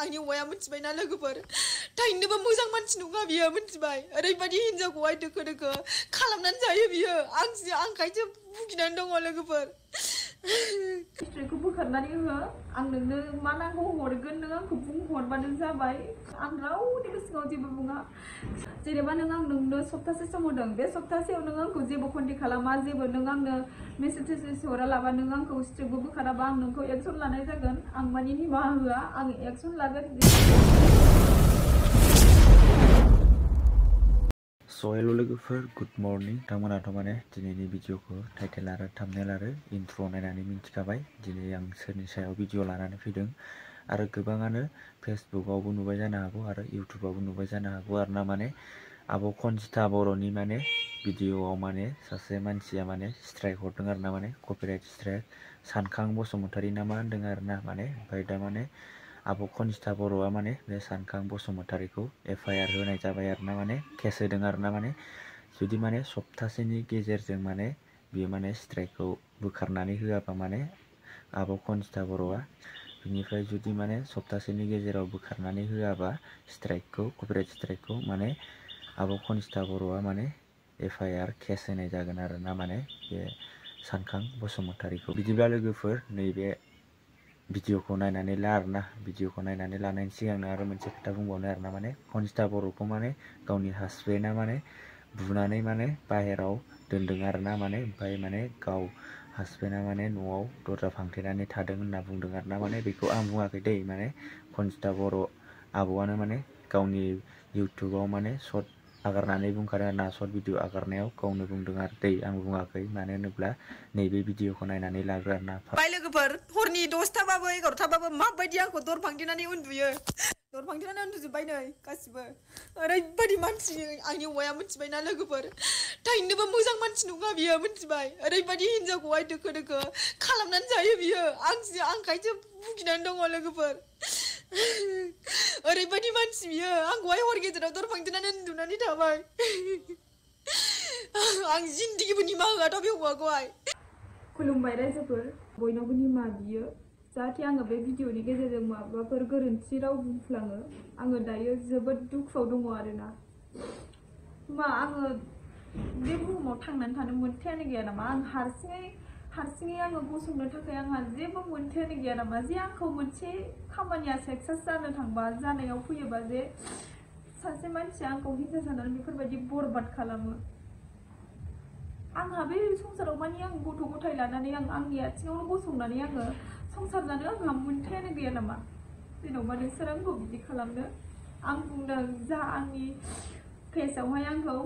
आंनि हौवाया मिथिबायना लोगोफोर थाइनोबो मोजां मानसि नङा बियो मिथिबाय ओरैबायदि हिनजावखौहाय दोखो दोखो खालामनानै जायो बियो आंखायसो भुगिनानै दङ लोगोफोर हिस्ट्रिखौ बोखारनानै हो आं नोंनो मा नांगौ हरगोन नों आंखौ बुंहरबानो जाबाय आं रावनिबो सिगाङाव जेबो बुङा जेनेबा नों आं नोंनो सप्तासे सम होदों बे सप्तासेयाव नों आंखौ जेबो कन्टेक्ट खालामा जेबो नों आंनो मेसेज हरालाबा नों आंखौ हिस्ट्रिखौ बोखाराबा आं नोंखौ एक्सन लानाय जागोन आं मानि निमाहा होआ आं एक्सन लागोन So hello लोगोफोर गुड मर्निं नोंथांमोनाथ' माने दिनैनि भिडिअखौ टाइटेल आरो थाम्बनेल आरो इन्ट्र नायनानै मिन्थिखाबाय दिनै आं सोरनि सायाव भिडिअ लानानै फैदों आरो गोबाङानो फेसबुकआवबो नुबाय जानो हागौ आरो इउटुबावबो नुबाय जानो हागौ आरोना माने आब' खनजिथा बर'नि माने भिडिअआव माने सासे मानसिया माने स्ट्राइक हरदों आरोना माने कपिराइट स्ट्राइक सानखां बसुमतारी ना मा होनदों आरोना माने ओमफ्राय दा माने आब' खनजिथा बर'आ माने बे सानखां बसुमतारीखौ FIR होनाय जाबाय आरोना माने केस होदों आरोना माने जुदि माने सप्तासेनि गेजेरजों माने बियो माने स्ट्राइकखौ बोखारनानै होआबा माने आब' खनजिथा बर'आ बिनिफ्राय जुदि माने सप्तासेनि गेजेराव बोखारनानै होआबा स्ट्राइकखौ कपिराइट स्ट्राइकखौ माने आब' खनजिथा बर'आ माने FIR केस होनाय जागोन आरोना माने बे सानखां बसुमतारीखौ बिदिब्ला लोगोफोर नैबे भिडिअखौ नायनानै ला आरोना भिडिअखौ नायनानै लानायनि सिगांनो आरो मोनसे खोथा बुंबावनो आरोना माने खनजिथा बर'खौ माने गावनि हासबेन्डआ माने बुनानै माने बाहेराव दोनदों आरोना माने ओमफ्राय माने गाव हासबेन्डआ माने न'आव दरजा फांथेनानै थादों होनना बुंदों आरोना माने बेखौ आं बुङाखै दै माने खनजिथा बर' आब'आनो माने गावनि इउटुबाव माने सर्ट आगारनानै बुंखादों आरोना सर्ट भिडिअ आगारनायाव गावनो बुंदों आरो दै आं बुङाखै मानो होनोब्ला नैबे भिडिअखौ नायनानै लाग्रो आरोना बाय लोगोफोर हरनि 10थाबाबो 11थाबाबो माबायदि आंखौ दर फांथेनानै उन्दुयो दर फांथेनानै उन्दुजोब्बाय नै गासिबो ओरैबायदि मानसि आंनि हौवाया मिथिबायना लोगोफोर थाइनोबो मोजां मानसि नङा बियो मिथिबाय ओरैबायदि हिनजावखौहाय दोखो दोखो खालामनानै जायो बियो आंखायसो भुगिनानै दङ लोगोफोर ओरैबायदि मानसि बियो आंखौहाय हर गेजेराव दर फांथेनानै उन्दुनानै थाबाय आं जिन्दगिबो निमाहा होआथ' बे हौवाखौहाय खुलुमबाय रायजोफोर बयनावबो निमाहा बियो जाहाथे आङो बे भिडिअनि गेजेरजों माबाफोर गोरोन्थि राव बुंफ्लाङो आङो दायो जोबोद दुखुआव दङ आरोना मा आङो बे बुहुमाव थांनानै थानो मोन्थायानो गैया नामा आं हारसिङै आङो गसंनो थाखाय आंहा जेबो मोन्थायानो गैया नामा जे आंखौ मोनसे खामानिया साक्सेस जानो थांबा जानायाव फैयोबा जे सासे मानसिया आंखौ हिंसा जानानै बेफोरबायदि बरबाद खालामो आंहा बे संसाराव मानि आं गथ' गथाय लानानै आंनि आथिङावनो गसंनानै आङो संसार जानो आंहा मोन्थायानो गैया नामा जेन'बा नोंसोर आंखौ बिदि खालामनो आं बुंदों जा आंनि पेजआवहाय आंखौ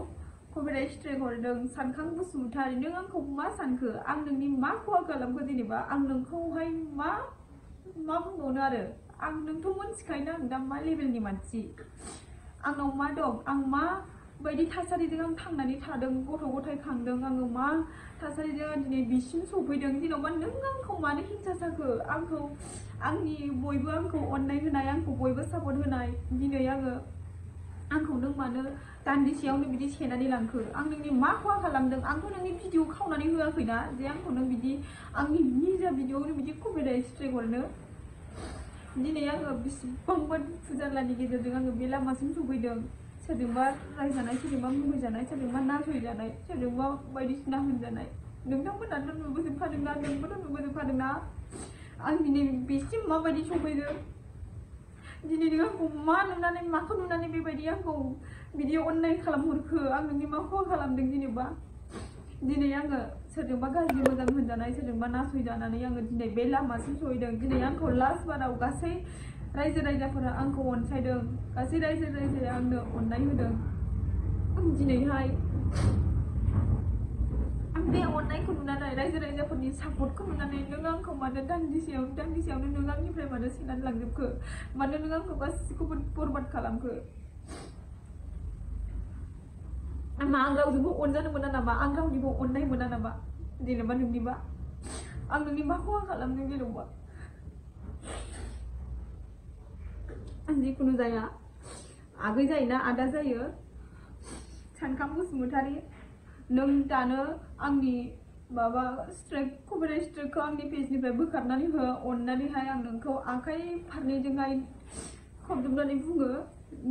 कपिराइट स्ट्राइक हरदों सानखां बसुमतारी नों आंखौ मा सानखो आं नोंनि मा खहा खालामखो जेनेबा आं नोंखौहाय मा बुंबावनो आरो आं नोंथ' मोनथिखायोना आं दा मा लेभेलनि मानसि आंनाव मा दं आं मा बायदि थासारिजों आं थांनानै थादों गथ' गथाय खांदों आङो मा थासारिजों दिनै बिसिम सफैदों जेन'बा नों आंखौ मानो हिंसा जाखो आंखौ आंनि बयबो आंखौ अननाय होनाय आंखौ बयबो सापर्ट होनाय दिनै आंखौ नों मानो दान्दिसेयावनो बिदि सेनानै लांखो आं नोंनि मा खहा खालामदों आंथ' नोंनि भिडिअ खावनानै होआखैना जे आंखौ नों बिदि आंनि निजा भिडिअआवनो बिदि कपिराइट स्ट्राइक हरनो दिनै आङो बेसेबांबा दुखु जारलानि गेजेरजों आङो बे लामासिम सफैदों सोरजोंबा रायजानाय सोरजोंबा मुगैजानाय सोरजोंबा नासयजानाय सोरजोंबा बायदिसिना होनजानाय नोंथांमोनाथ' नुबोजोबखादोंना नोंबोथ' नुबोजोबखादोंना आं दिनै बेसिम माबायदि सफैदों दिनै नों आंखौ मा नुनानै माखौ नुनानै बेबायदि आंखौ बिदि अननाय खालामहरखो आं नोंनि मा खहा खालामदों जेनेबा दिनै आङो सोरजोंबा गाज्रि मोजां होनजानाय सोरजोंबा नासयजानानै आङो दिनै बे लामासिम सहैदों दिनै आंखौ लास्ट बाराव गासै रायजो राजाफोरा आंखौ अनसायदों गासै रायजो राजाया आंनो अननाय होदों दिनैहाय आं बे अननायखौ नुनानै रायजो राजाफोरनि सापर्टखौ नुनानै नों आंखौ मानो दान्दिसेयावनो नों आंनिफ्राय मानो सेनानै लांजोबखो मानो नों आंखौ गासिखौबो बरबाद खालामखो आं रावजोंबो अनजानो मोना नामा आं रावनिबो अननाय मोना नामा जेनेबा नोंनिबा आं नोंनि मा खहा खालामदों जेनेबा जिखुनु जाया आगै जायोना आदा जायो सानखां बसुमतारी नों दानो आंनि माबा स्ट्राइक कपिराइट स्ट्राइकखौ आंनि पेजनिफ्राय बोखारनानै हो अननानैहाय आं नोंखौ आखाइ फारनैजोंहाय खबजोबनानै बुङो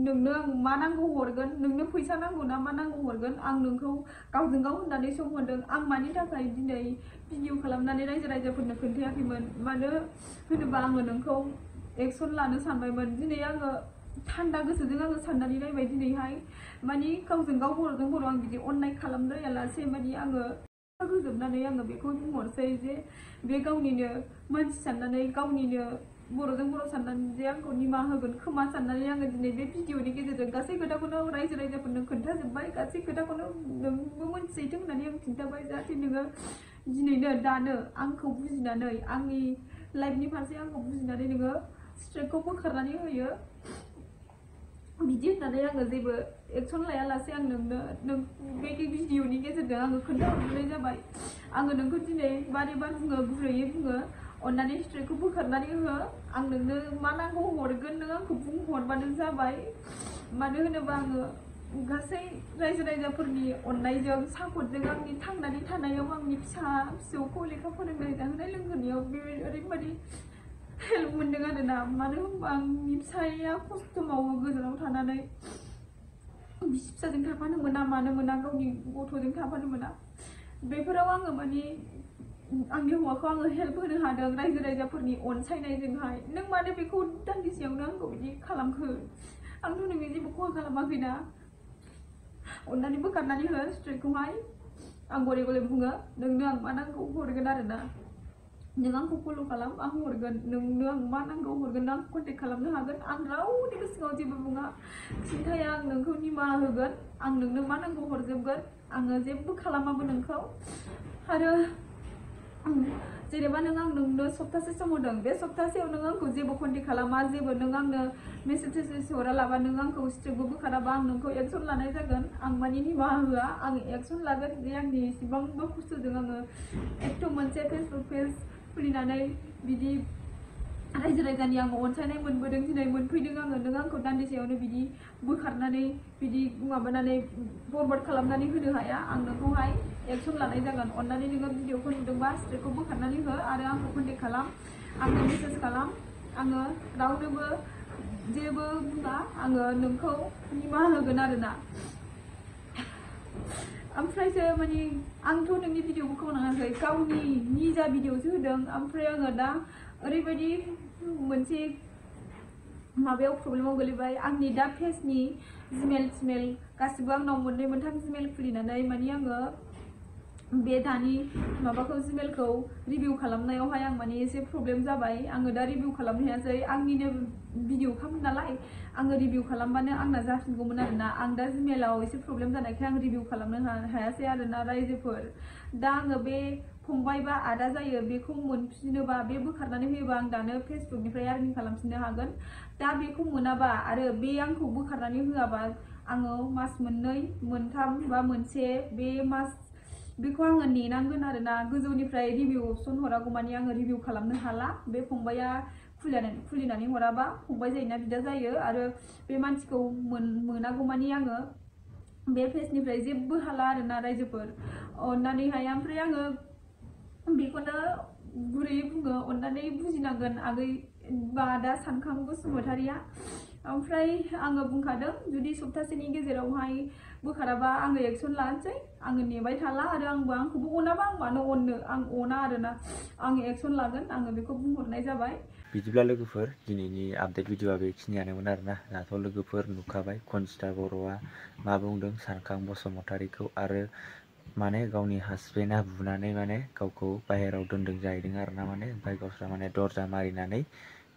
नोंनो आं मा नांगौ हरगोन नोंनो फैसा नांगौ ना मा नांगौ हरगोन आं नोंखौ गावजों गाव होननानै सम होदों आं मानि थाखाय दिनै भिडिअ खालामनानै रायजो राजाफोरनो खोन्थायाखैमोन मानो होनोबा आङो नोंखौ एक्सन लानो सानबायमोन दिनै आङो थान्दा गोसोजों आङो साननानै नायबाय दिनैहाय मानि गावजों गाव बर'जों बर' आं बिदि अननाय खालामद्रायालासे मानि आङो होजोबनानै आङो बेखौ बुंहरसै जे बे गावनिनो मानसि साननानै गावनिनो बर'जों बर' साननानै जे आंखौ निमाहा होगोन खोमा साननानै आङो दिनै बे भिडिअनि गेजेरजों गासै खोथाखौनो रायजो राजाफोरनो खोन्थाजोब्बाय गासै खोथाखौनो नोंबो मोनथिथों होननानै आं खिन्थाबाय जाहाथे नोङो दिनैनो दानो आंखौ बुजिनानै आंनि लाइफनि फारसे आंखौ बुजिनानै नोङो स्ट्रेसखौ बोखारनानै होयो बिदि होननानै आङो जेबो एक्सन लायालासे आं नों बे भिडिअनि गेजेरजों आङो खोन्थाहरनाय जाबाय आङो नोंखौ दिनै बारे बार बुङो गुरैयै बुङो अन्नानै स्ट्रेसखौ बोखारनानै हो आं नोंनो मा नांगौ हरगोन नों आंखौ बुंहरबानो जाबाय मानो होनोबा आङो गासै रायजो राजाफोरनि अननायजों सापर्टजों आंनि थांनानै थानायाव आंनि फिसा फिसौखौ लेखा फोरोंनाय जाहोनाय लोंहोनायाव बे ओरैबायदि हेल्प मोनदों आरोना मानो होनबा आंनि फिसाया खस्थ' मावो गोजानाव थानानै बिसि फिसाजों थाफानो मोना मानो मोना गावनि गथ'जों थाफानो मोना बेफोराव आङो माने आंनि हौवाखौ आङो हेल्प होनो हादों रायजो राजाफोरनि अनसायनायजोंहाय नों मानो बेखौ दान्दिसेयावनो आंखौ बिदि खालामखो आंथ' नोंनि जेबो खहा खालामाखैना अन्नानै बोखारनानै हो स्ट्रेसखौहाय आं गले गले बुङो नोंनो आं मा नांगौ हरगोन आरोना नों आंखौ फल' खालाम आं हरगोन नोंनो आं मा नांगौ हरगोन आं कन्टेक्ट खालामनो हागोन आं रावनिबो सिगाङाव जेबो बुङा खिन्थाया आं नोंखौ निमाहा होगोन आं नोंनो मा नांगौ हरजोबगोन आङो जेबो खालामाबो नोंखौ आरो जेनेबा नोंनो सप्तासे सम होदों बे सप्तासेयाव नों आंखौ जेबो कन्टेक्ट खालामा जेबो नों आंनो मेसेज हरालाबा नों आंखौ स्ट्रेसबो बोखाराबा आं नोंखौ एक्सन लानाय जागोन आं मानि निमाहा होआ आं एक्सन लागोन जे आंनि इसिबांबो खस्थ'जों आङो एथ' मोनसे फेसबुक पेज खुलिनानै बिदि रायजो राजानि आङो अनसायनाय मोनबोदों दिनै मोनफैदों आङो नों आंखौ दान्दिसेयावनो बिदि बोखारनानै बिदि माबानानै फरवार्ड खालामनानै होनो हाया आं नोंखौहाय एक्सन लानाय जागोन अन्नानै नोङो भिडिअखौ नुदोंबा स्ट्रेसखौ बोखारनानै हो आरो आंखौ कन्टेक्ट खालाम आंनो मेसेज खालाम आङो रावनोबो जेबो बुङा आङो नोंखौ निमाहा होगोन आरोना ओमफ्रायसो माने आंथ' नोंनि भिडिअखौ खोनाङाखै गावनि निजा भिडिअसो होदों ओमफ्राय आङो दा ओरैबायदि मोनसे माबायाव प्रब्लेमाव गोलैबाय आंनि दा पेजनि जिमेल थिमेल गासिबो आंनाव मोननै मोनथाम जिमेल खुलिनानै माने आङो बे दानि माबाखौ जिमेलखौ रिभिउ खालामनायावहाय आं माने एसे प्रब्लेम जाबाय आङो दा रिभिउ खालामनो हायासै आंनिनो भिडिअखामोन नालाय आङो रिभिउ खालामबानो आंना जाफिनगौमोन आरोना आं दा जिमेलाव एसे प्रब्लेम जानायखाय आं रिभिउ खालामनो हायासै आरोना रायजोफोर दा आङो बे फंबाय बा आदा जायो बेखौ मोनफिनोबा बे बोखारनानै होयोबा आं दानो फेसबुकनिफ्राय आर्निं खालामफिननो हागोन दा बेखौ मोनाबा आरो बे आंखौ बोखारनानै होआबा आङो मास मोननै मोनथाम बा मोनसे बे मास बेखौ आङो नेनांगोन आरोना गोजौनिफ्राय रिभिउ अपसन हरागौ मानि आङो रिभिउ खालामनो हाला बे फंबाया खुलिनानै हराबा फंबाय जायोना बिदा जायो आरो बे मानसिखौ मोनागौ मानि आङो बे पेजनिफ्राय जेबो हाला आरोना रायजोफोर अन्नानैहाय ओमफ्राय आङो बेखौनो गुरैयै बुङो अन्नानै बुजिनांगोन आगै बा दा सानखां बसुमतारिया ओमफ्राय आङो बुंखादों जुदि सप्तासेनि गेजेरावहाय बोखाराबा आङो एक्सन लानोसै आङो नेबाय थाला आरो आंखौबो अनाबा आं मानो अननो आं अना आरोना आं एक्सन लागोन आङो बेखौ बुंहरनाय जाबाय बिदिब्ला लोगोफोर दिनैनि आपडेट भिडिअआ बेखिनियानोमोन आरोना दाथ' लोगोफोर नुखाबाय खनजिता बर'आ मा बुंदों सानखां बसुमतारिखौ आरो माने गावनि हासबेन्डआ बुनानै माने गावखौ बाहेरायाव दोनदों जाहैदों आरोना माने ओमफ्राय गावस्रा माने दरजा मारिनानै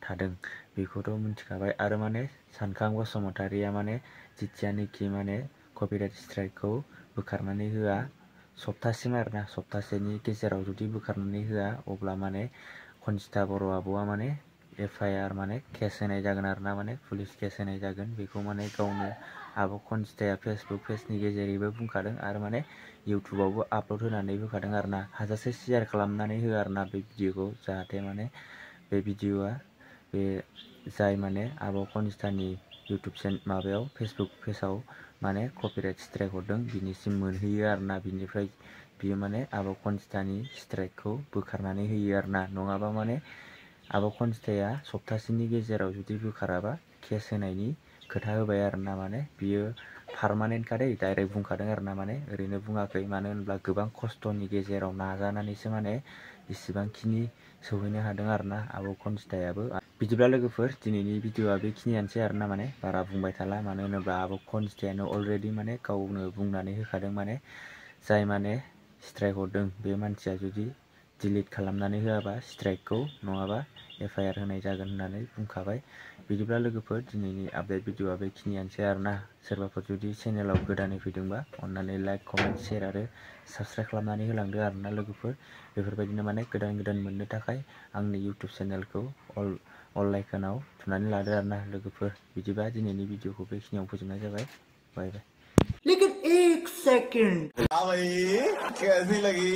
थादों बेखौथ' मिथिखाबाय आरो माने सानखां बसुमतारिया माने जिथियानोखि माने कपिराइट स्ट्राइकखौ बोखारनानै होआ सप्तासिम आरोना सप्तासेनि गेजेराव जुदि बोखारनानै होआ अब्ला माने खनजिता बर' आब'आ माने FIR माने केस होनाय जागोन आरोना माने पुलिस केस होनाय जागोन बेखौ माने गावनो आब' खनजिताया फेसबुक पेजनि गेजेरैबो बुंखादों आरो माने इउटुबावबो आपल'ड होनानै होखादों आरोना हाजासे शेयार खालामनानै हो आरोना बे भिडिअखौ जाहाथे माने बे भिडिअआ बे जाय माने आब' खनजितानि इउटुब माबायाव फेसबुक पेजाव माने कपिराइट स्ट्राइक हरदों बिनिसिम मोनहैयो आरोना बिनिफ्राय बियो माने आब' खनजितानि स्ट्राइकखौ बोखारनानै होयो आरोना नङाबा माने आब' खनजिताया सप्तासेनि गेजेराव जुदि बोखाराबा केस होनायनि खोथा होबाय आरोना माने बियो पारमानेन्ट खादै डाइरेक्ट बुंखादों आरोना माने ओरैनो बुङाखै मानो होनब्ला गोबां खस्थ'नि गेजेराव नाजानानैसो माने इसिबांखिनि सौहैनो हादों आरोना आब' कनजिथायाबो। बिदिब्ला लोगोफोर दिनैनि भिडिअआ बेखिनियानोसै आरोना माने बारा बुंबाय थाला मानो होनोब्ला आब' कनजिथायानो अलरेडि माने गावनो बुंनानै होखादों माने जाय माने स्ट्राइक हरदों बे मानसिया जुदि डिलिट खालामनानै होआबा स्ट्राइकखौ नङाबा FIR होनाय जागोन होननानै बुंखाबाय। बिदिब्ला लोगोफोर दिनैनि आपडेट भिडिअआ बेखिनियानोसै आरोना सोरबाफोर जुदि चेनेलाव गोदानै फैदोंबा अन्नानै लाइक कमेन्ट शेयार आरो साबस्क्राइब खालामनानै होलांदो आरोना लोगोफोर बेफोरबायदिनो माने गोदान मोननो थाखाय आंनि इउटुब चेनेलखौ अल आइकनाव थुनानै लादो आरोना लोगोफोर। बिदिबा दिनैनि भिडिअखौ बेखिनियाव फोजोबनाय जाबाय। बाय बाय। लेकिन एक सेकंड, हाँ भाई कैसी लगी?